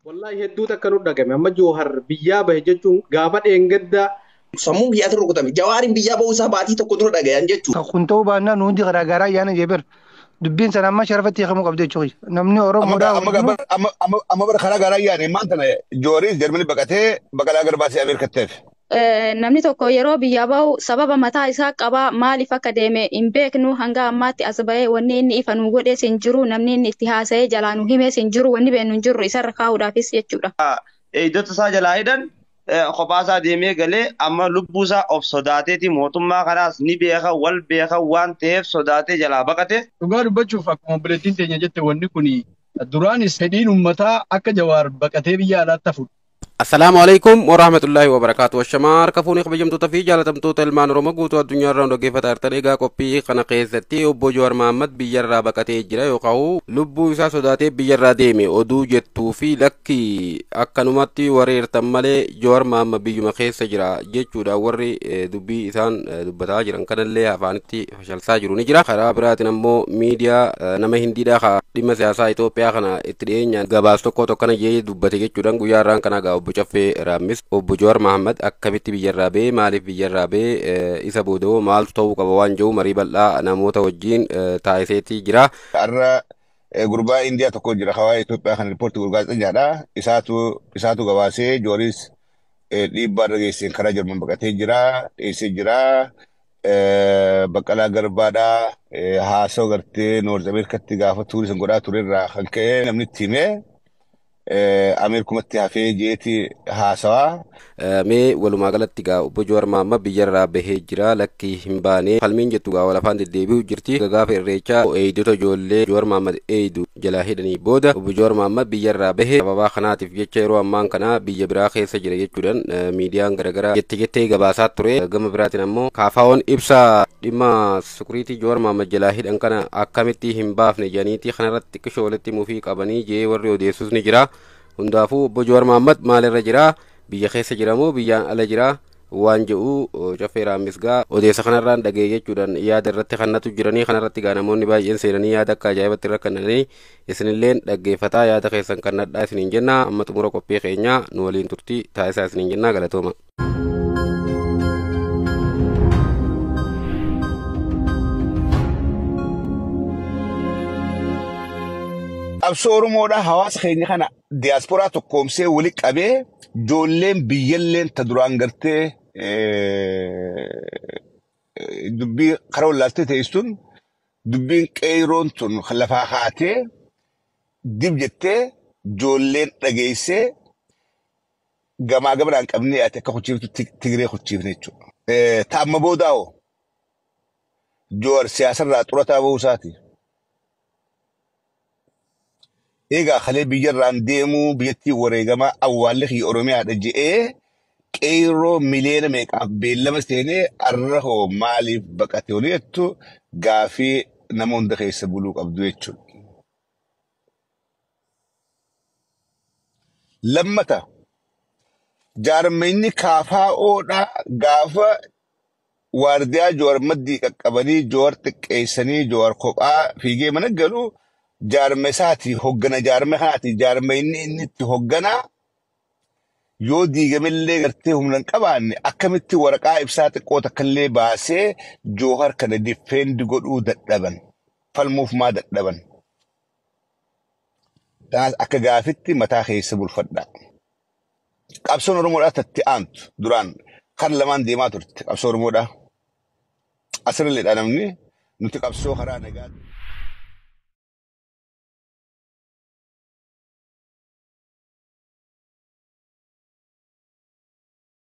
Wallaahi hedduutu akka nu dhagame amma Joohar biyyaa bahe jechuun gaafa dheengaddaa. Sammuun biyyaatti rukutame. Jawaariin biyyaa ba'uu isaa baatii tokko dura dhagayan jechuudha. Kun ta'uu baannaan hundi garaa garaa ayyaana jeber. Dubbiin sana amma sharafatti hiikamuu qabdi jechuudha. Namni Oromoodhaa Amma bara karaa garaa ayyaane maal tana Jooris Jarmanii baqatee Baqalaa Garbaasee Ameerikatteef. Namni tokko yeroo biyyaa bahu sababa mataa isaa qabaa maaliif akka deeme hin beeknu hanga ammaatti as bahee wanni inni ifa nu godhees hin jiru namni inni itti haasa'ee jalaa nu himees hin jiru wanni beeknu hin jiru isarra kaa'uudhaafis jechuudha. Eegdota isaa jalaa hidhan kophaa isaa deemee galee amma lubbuu isaa of sodaateeti mootummaa kanaas ni beeka wal beeka waan ta'eef sodaatee jalaa baqate. Dhugaa dubbachuuf akkuma obboleettiin teenya jette wanni kun duraanis fedhiin uummataa akka Jawaar baqatee biyya alaatti hafu. Assalaamu alaikum warahmatullahi wabarakatuh. Washamaa harka fuunee kabajamtoota fi jaalatamtoota ilmaan Oromoo guutuu addunyaa irraa dhaggeeffataa jirtan. Egaa qophii kana keessatti obbo Jawaar Mahaammad biyyarraa baqatee jira yookaan lubbuu isaa sodaatee biyyarraa deeme oduu jettuu fi lakki akkanumatti wareertan malee Jawaar Mahaammad biyyuma keessa jira jechuudha warri dubbii isaan dubbataa jiran kanallee afaanitti fashalsaa jiru ni jira. Karaa biraatiin ammoo miidiyaa nama Hindiidhaa ka dhimma siyaasaa Itoophiyaa kana itti dhiyeenyaan gabaas tokko tokkana jee dubbate jechuudhaan guyyaa irraan kana gaa obbo Caffee Raammis obbo Jawaar Mahaammad akkamitti biyyarraa ba'ee maaliif biyyarraa ba'ee isa booda maaltu ta'uu qaba waan jiru marii bal'aa namoota wajjin taasiseetii jira. Har'a gurbaa Indiyaa tokko jira hawaa Itoophiyaa kan riippoortii gurgaasaa Isaatu gabaasee Jooris dhiibbaa irra geesseen karaa Jarman baqatee jira dhiyeessee jira. Baqqalaa Garbaadhaa haasawaa gartee Noorz Ameerikaatti gaafa tuurisan godhaa turerraa kan ka'e namni itti himee Ameerikumatti hafee jeeti haasawaa. Mee walumaa galatti gaa obbo Jawaar Mahaammad biyyarraa bahee jira lakki hin baane falmiin jettu gaa wal afaan deddeebi'u jirti. Gaafa irreechaa eegdota ijoollee Jawaar Mahaammad eegdu jalaa hidhanii booda obbo Jawaar Mahaammad biyyarraa bahee sababaa kanaatiif jecha yeroo ammaan kana biyya biraa keessa jira jechuudhaan miidiyaan garaagaraa jette jettee gabaasaa ture. Gama biraatiin ammoo kaafaawwan ibsa dhimma sukuriitii Jawaar Mahaammad jalaa hidhan kana akkamitti hin baafne jedhaniiti kanarratti xiqqishoo walitti mufii qabanii jee warri odeessus ni jira. Hundaafuu obbo Jawaar Mahaammad maalirra jira? Biyya keessa jira moo biyyaan ala jira waan jedhu Caffee Raammis gaa odeessa kanarraan dhagee jechuudhaan yaada irratti kannatu jiranii kanarratti gaa namoonni baay'een seenanii yaada akka ajaa'ibatti irra kannanii isinilleen dhaggeeffataa yaada keessan kannadhaa isiniin jenna amma xumura qophii keenyaa nu waliin turtii taasisaa isiniin jenna galatooma. Qabsoo Oromoodhaa hawaasa keenya kana diyaasporaa tokkoomsee wali qabee ijoolleen biyyalleen ta duraan gartee dubbii karaa wallaaltee teessuun dubbiin qeeroon tun lafaa kaatee dib jettee ijoolleen dhageessee gamaa gamanaan qabnee ati akka kuchiiftu Tigree kuchiifne jechuudha. Ta'amma boodaa'oo Jawaar siyaasarraa xurataa bahuu isaati. Egaa kalee biyyarraan deemuu biyyattii wareegamaa awwaalli kiyya Oromiyaadha je'ee qeerroo miliyoona meeqaaf beellama seenee arra hoo maaliif baqate olii jettu gaafii nama hunda keessa buluu qabdu jechuudha. Lammata jaarmeenyi kaafaa'oodhaa gaafa waardiyaa Jawaar maddii qaqqabanii Jawaar xiqqeessanii Jawaar kophaa fiigee mana galu jaarme isaati hoggana jaarme kanaati jaarme inni inni itti hogganaa yoo diigamellee gartee humna hin qabaanne akkamitti waraqaa ibsaa xiqqoo takkallee baasee Joohar kana difeendi godhuu dadhaban falmuuf maa dadhaban. Kanaas akka gaafitti mataa keessa bulfadha. Qabsoon Oromoodhaa tatti aantu duraan kan lamaan deemaa turte qabsoo Oromoodhaa. Asirralleedha namni nuti qabsoo karaa nagaa.